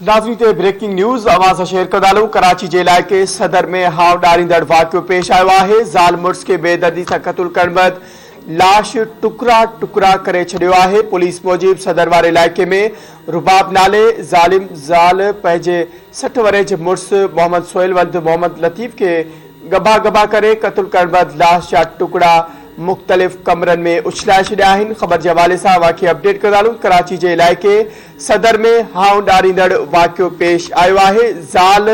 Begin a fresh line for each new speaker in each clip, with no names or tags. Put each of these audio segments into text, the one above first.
ناظرين تي breaking news اوهان سان شيئر ڪندا هلون ڪراچي جي علائقي صدر ۾ هانء ڏاريندڙ واقعو پيش آيو آهي زال مڙس کي بيدردي سان قتل ڪرڻ بعد لاش ٽڪرا ٽڪرا ڪري ڇڏيو آهي پوليس موجب صدر واري علائقي ۾ رباب نالي ظالم زال پنهنجي 60 ورهين جي مڙس محمد سهيل ولد محمد لطيف کي ڳڀا ڳڀا ڪري قتل ڪرڻ بعد لاش جا ٽڪڙا مختلف ڪمرن ۾ اڇلائي ڇڏيا آهن. خبر جي حوالي سان اوهان کي اپڊيٽ ڪندا هلون ڪراچي جي علائقي صدر ۾ هانء ڏاريندڙ واقعو پيش آيو آهي زال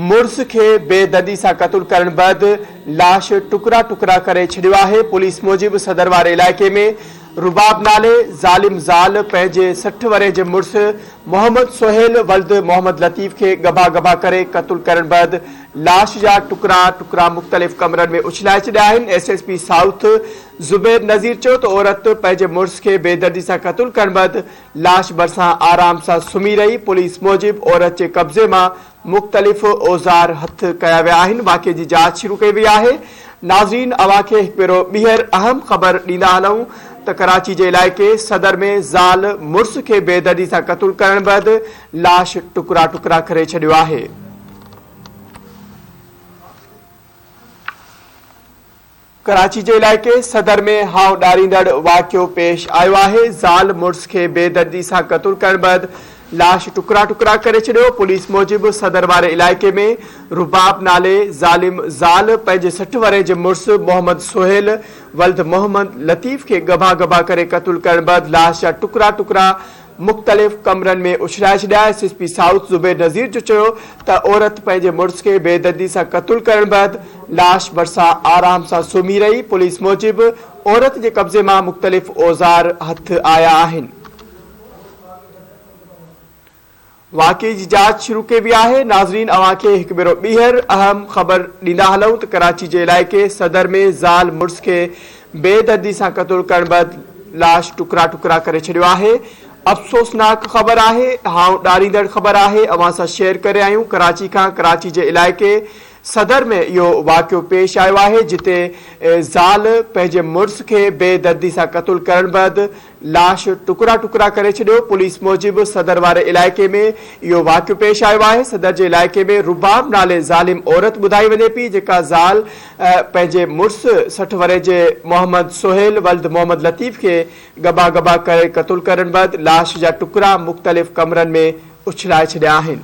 مڙس کي بي دردي سان قتل ڪرڻ بعد لاش ٽڪرا ٽڪرا ڪري ڇڏيو آهي پوليس موجب صدر واري علائقي ۾ رباب نالي ظالم زال پنهنجي 60 ورهين جي مڙس محمد سهيل ولد محمد لطيف کي ڳڀا ڳڀا ڪري قتل ڪرڻ بعد لاش جا ٽڪرا ٽڪرا مختلف ڪمرن ۾ اڇلائي ڇڏيا آهن. S S P south Zubair Nazir چيو ته عورت پنهنجي مڙس کي بيدردي سان قتل ڪرڻ بعد لاش ڀرسان آرام سان سمهي رهي، پوليس موجب عورت جي قبضي مان مختلف اوزار هٿ ڪيا ويا آهن، واقعي جي جاچ شروع ڪئي وئي آهي. ناظرين اوهان کي هڪ ڀيرو ٻيهر اهم خبر ڏيندا هلون ته ڪراچي جي علائقي صدر ۾ زال مڙس کي بيدردي سان قتل ڪرڻ بعد لاش ٽڪرا ٽڪرا ڪري ڇڏيو آهي. ڪراچي جي علائقي صدر ۾ هانء ڏاريندڙ واقعو پيش آيو آهي، زال مڙس کي بيدردي سان قتل ڪرڻ بعد لاش ٽڪرا ٽڪرا ڪري ڇڏيو، پوليس موجب صدر واري علائقي ۾ رباب نالي ظالم زال پنهنجي 60 ورهين جي مڙس محمد سهيل ولد محمد لطيف کي ڳڀا ڳڀا ڪري قتل ڪرڻ بعد لاش جا ٽڪرا ٽڪرا مختلف ڪمرن ۾ اڇلائي ڇڏيا. S S P south Zubair Nazir جو چيو ته عورت پنهنجي مڙس کي بيدردي سان قتل ڪرڻ بعد لاش ڀرسان آرام سان سمهي رهي، پوليس موجب عورت جي قبضي مان مختلف اوزار هٿ آيا آهن. واقعي جي جاچ شروع ڪئي وئي آهي. ناظرين اوهان کي هڪ ڀيرو ٻيهر اهم خبر ڏيندا هلون ته ڪراچي جي علائقي صدر ۾ زال مڙس کي بي دردي سان قتل ڪرڻ بعد لاش ٽڪرا ٽڪرا ڪري ڇڏيو آهي افسوسناڪ خبر آهي هانء ڏاريندڙ خبر آهي اوهان سان شيئر ڪري آيون ڪراچي کان ڪراچي جي علائقي صدر ۾ اهو واقعو پيش آيو آهي جتي زال پنهنجي مڙس کي بي دردي سان قتل ڪرڻ بعد لاش ٽڪرا ٽڪرا ڪري ڇڏيو، پوليس موجب صدر واري علائقي ۾ اهو واقعو پيش آيو آهي، صدر جي علائقي ۾ رباب نالي ظالم عورت ٻڌائي وڃي پئي جيڪا زال پنهنجي مڙس 60 ورهين جي محمد سهيل ولد محمد لطيف کي ڳڀا ڳڀا ڪري قتل ڪرڻ بعد لاش جا ٽڪرا مختلف ڪمرن ۾ اڇلائي ڇڏيا آهن.